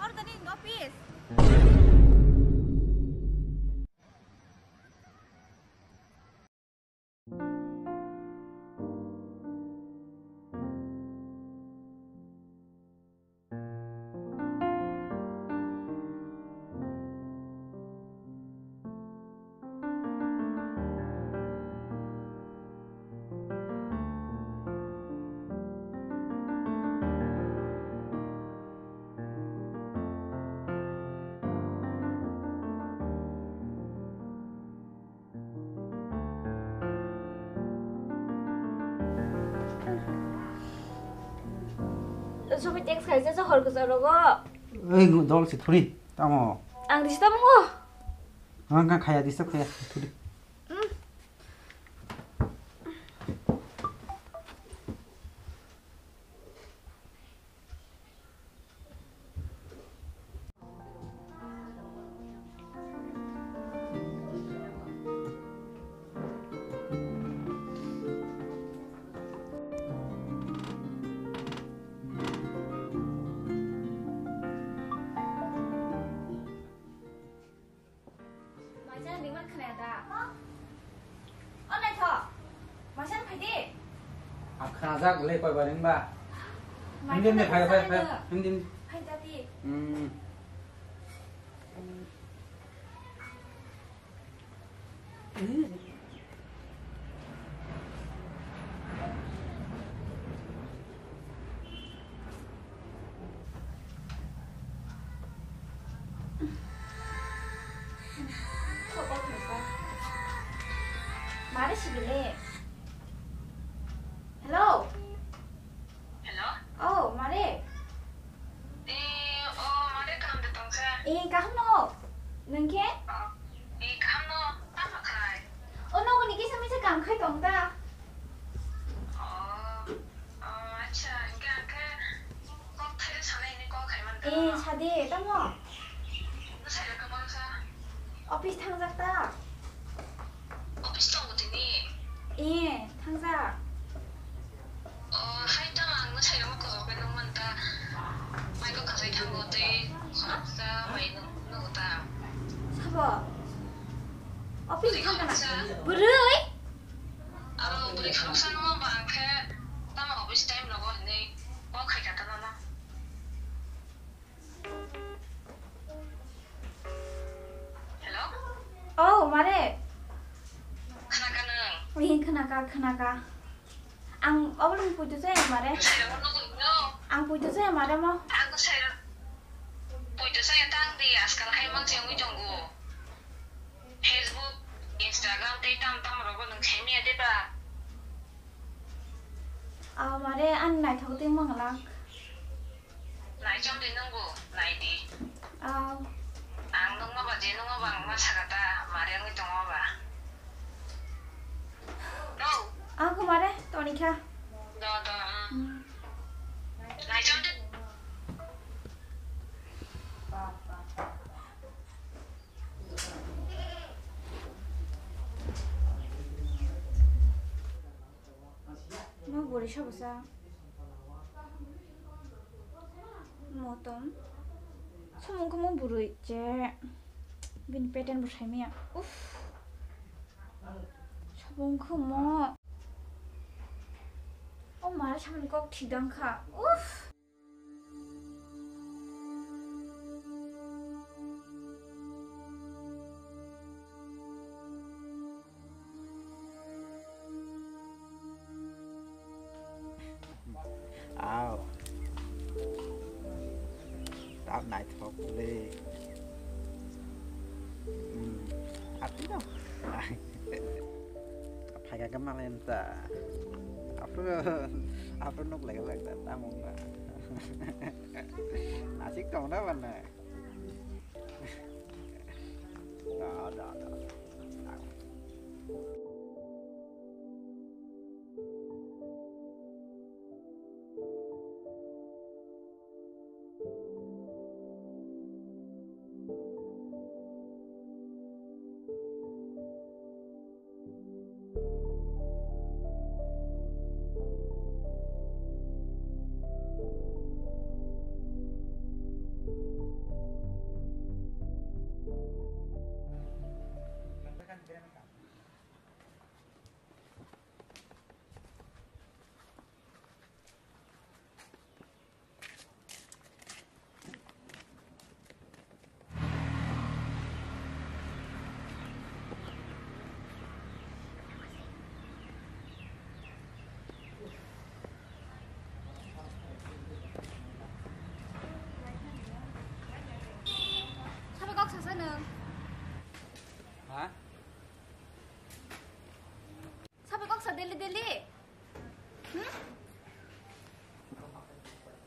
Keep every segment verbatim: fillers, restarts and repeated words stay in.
Order in office. Sobi text khaijak, hor kwcharo go. Ei, dol si thuri, tamo. Ang risi tamo go. Ang kha khaya, disturb khaya, thuri. Maisa ringman khna da. O naitho. Maisa phai di. A khnajak le koi ba ringba. Maisa Hindi hindi phai phai phai. Hindi. Phai da di. Hmm. Mare sibile. Hello. Hello? Oh, mare. Eh, oh, mare, kaham de tongsa? Eh, kaham no. Nung khe? Oh, eh, kaham no. Tamo khai? Oh, nogo ni kisa misa kam khai tong da. Oh, oh, acha, hingke ang khe kok thaio sanai hwnwi kok khai man tong. Eh, sade, tamo? Bwsai rok khe mano sa? Office thangjak ta? Office tongo tini? Eh, thangjak. Oh, hai tamo ang bwsai rok kok khe nung man ta. Mai kok kasai thango tei khoroksa mai nung, nung ta. Sabo? Office thang kana? Bwrwi? Abo bwrwi khoroksa nung ba ang khe tamo office time rogo hwnwi kok khai kha ta mama. Hello? Oh, mare. Khna kha nung? Ee, khna kha, khna kha. Ang obolong puitu se mare. Bwsai rok nung no? Ang puitu se mare mo. Ang bwsai rok puitu se tang di, askal hai mang se wngwi tongo. Facebook, Instagram tei tam tam rogo nung saimanya de ba? Aw, mare, ani naithok tei manglak. Naichom di nungbo, nai di. Aw. Ang nungma ba je nungma ba ang ma saka ta, mare wngwi tongma ba. No. Ang khe mare, tonikha. Do, do, mm. Mm. Naichom di. Mo bwrwi sobosa. Motom. Somo wngkha mo bwrwi je. Bini pattern bo saimaya. Uff. Sobo wngkha mo. O mare samani kok thidang kha. Uff. Aw. Tamo naithok le. Hmm. Apni no? Phaikha khe malai ta. Aphuru, aphuru nuk lai lai ta, tamo wngkha. Nasik tong da bana. Da, da, da.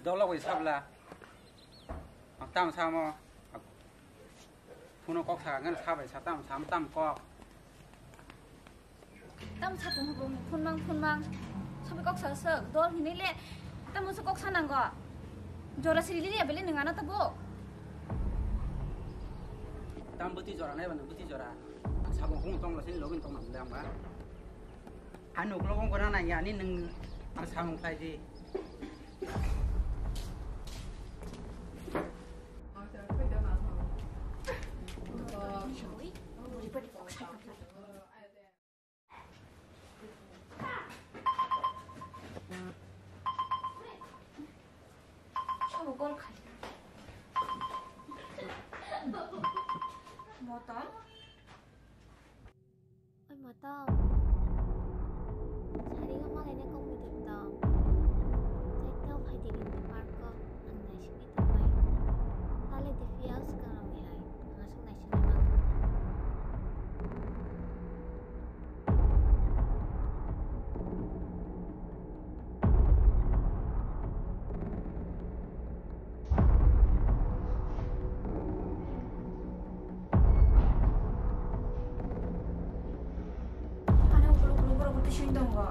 Dolo bai sabla. Tam samo. Phone kok sa ngan sabai sa tam sam tam kok. Tam sa phone phone mang phone mang. Sabai kok sa sa dol hinile. Tam sa kok sa nanggo. Jora siri liya bele nang ana tabo. Tam buti jora nai ba nang buti jora. Sabong phone tong la sini login tong nang le ang ba. Ani uklok wng gana nang ya, ani nwng ang samung khlai di. Motom. Oi, motom. Sari o malai nai kok muitu tong. Chaita o phai di gini park o. Ang naisingwi tongbai. Tale di phiya swkang rok ni hai. Ang aswk naisingwi mang. Ano ulo ulo borok twi swi tongo.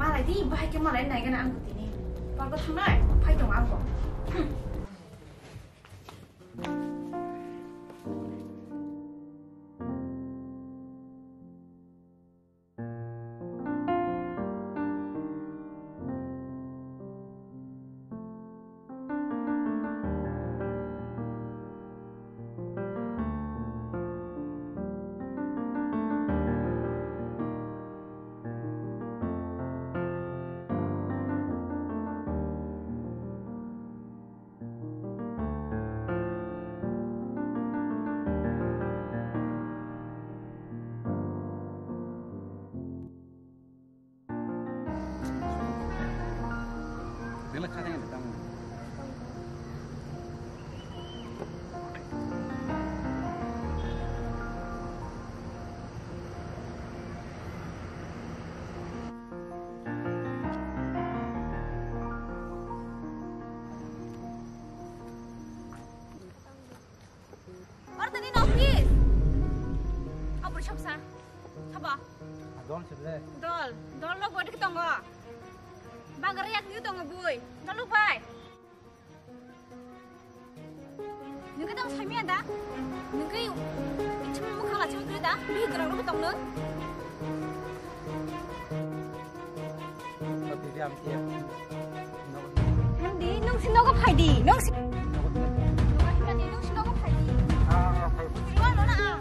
Malai di, bahai khe malai nai gana ang tini. Park o thangnai, phai tongo ang bo. Hmm. Belai kha khe tamo. Oro tini no office. Abro soksa. Sabo. Adon sile. Dol, dol lok bodi tongo. Bagar yak ni tongo bui. Dol lok bai. Nungke tamo saimia da? Nungke ichung mukha la chang kre da? Bih gerang rok tong nung. Hindi, nung si nogo phai di, nung si. Hindi, nung si nogo phai di. Iwan lo na a.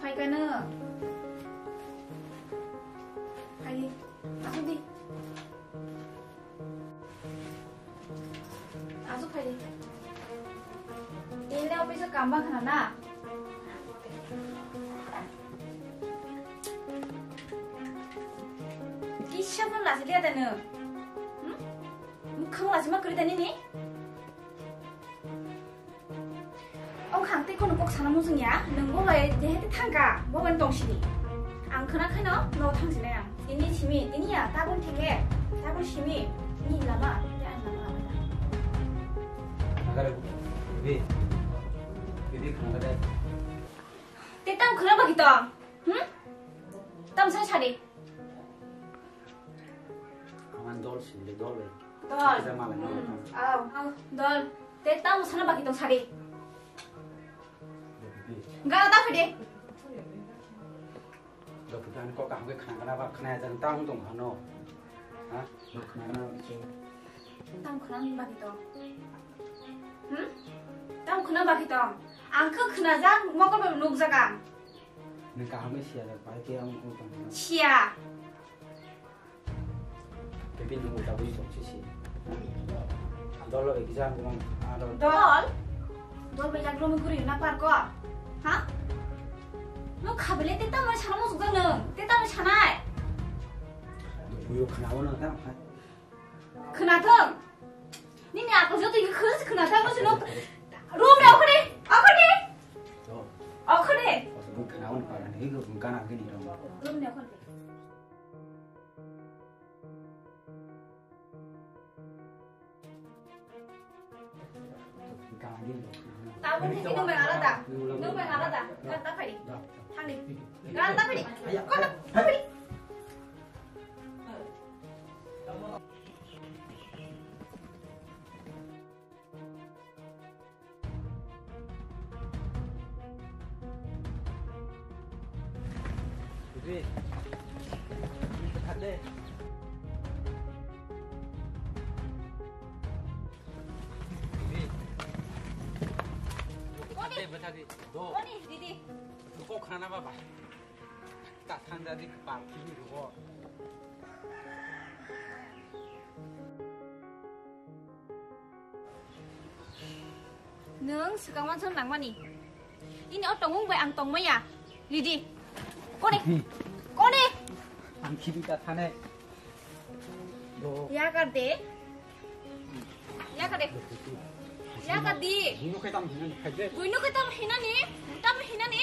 Phaikano. Phai. Asuk di. Asuk phai di. Ini office o kamba khana na. Kisa pun lasi lihat anu. Hmm? Mukhang lasi ma kuri tani ni? Ong khang tei kono kok sana muchung ya, nung bo bai jehe te thang ka, bo bai tong sini. Ang khna khaino no thang sinai ang. Tini simi, tini ya, tabun theke, tabun simi, ni lama, te ang lama lama ta. Agare, bibi, bibi khang kade. Te tam khna bagi tong, hmm? Tam sa sadi. Ang dol sindi dol bai. Dol. Kita malah dol. Hmm. Aw, aw, dol. Te tamo sana baki tong sari. Gana ta phede. Doktor dan kok kaham ke khana kana ba khana jan tang tong hano. Ha? Khana na. Tam khana baki tong. Hmm? Tam khana baki tong. Ang khe khana jak mokol ba nuk jak ang. Nang kaham ke sia jak bai ke ang tong. Sia. Bebini uta bui tong sisi. Dolo bai kisa ang kumang aro. Dol? Dol bai yak romwi guri na parko? Ha? No khabele te tamai sana musuk nung, te tamai sanai. Bui Khwnathang. Nini ako joto khwnathang, khwnathang, khwnathang. Room ni okhore, okhore. Okhore. Room ni okhore. Tabuk ni nung bai alada. Nung bai alada. Gan ta phai di. Thang di. Gan ta phai di. Kon ta phai di. Didi, ini betul deh. Didi, betul deh, betul deh. Do. Oni, Didi. Duko khana baba. Tak thang jadi party ni duko. Nwng swkang uansuk nangmani. Ini o tongmung bai ang tongmaya. Ridi. Kone. Kone. Ang khibi ta thane. Do. Yakar de. Yakar de. Yakar di. Buino khe tam hinani khaide. Buino khe tam hinani. Tam hinani.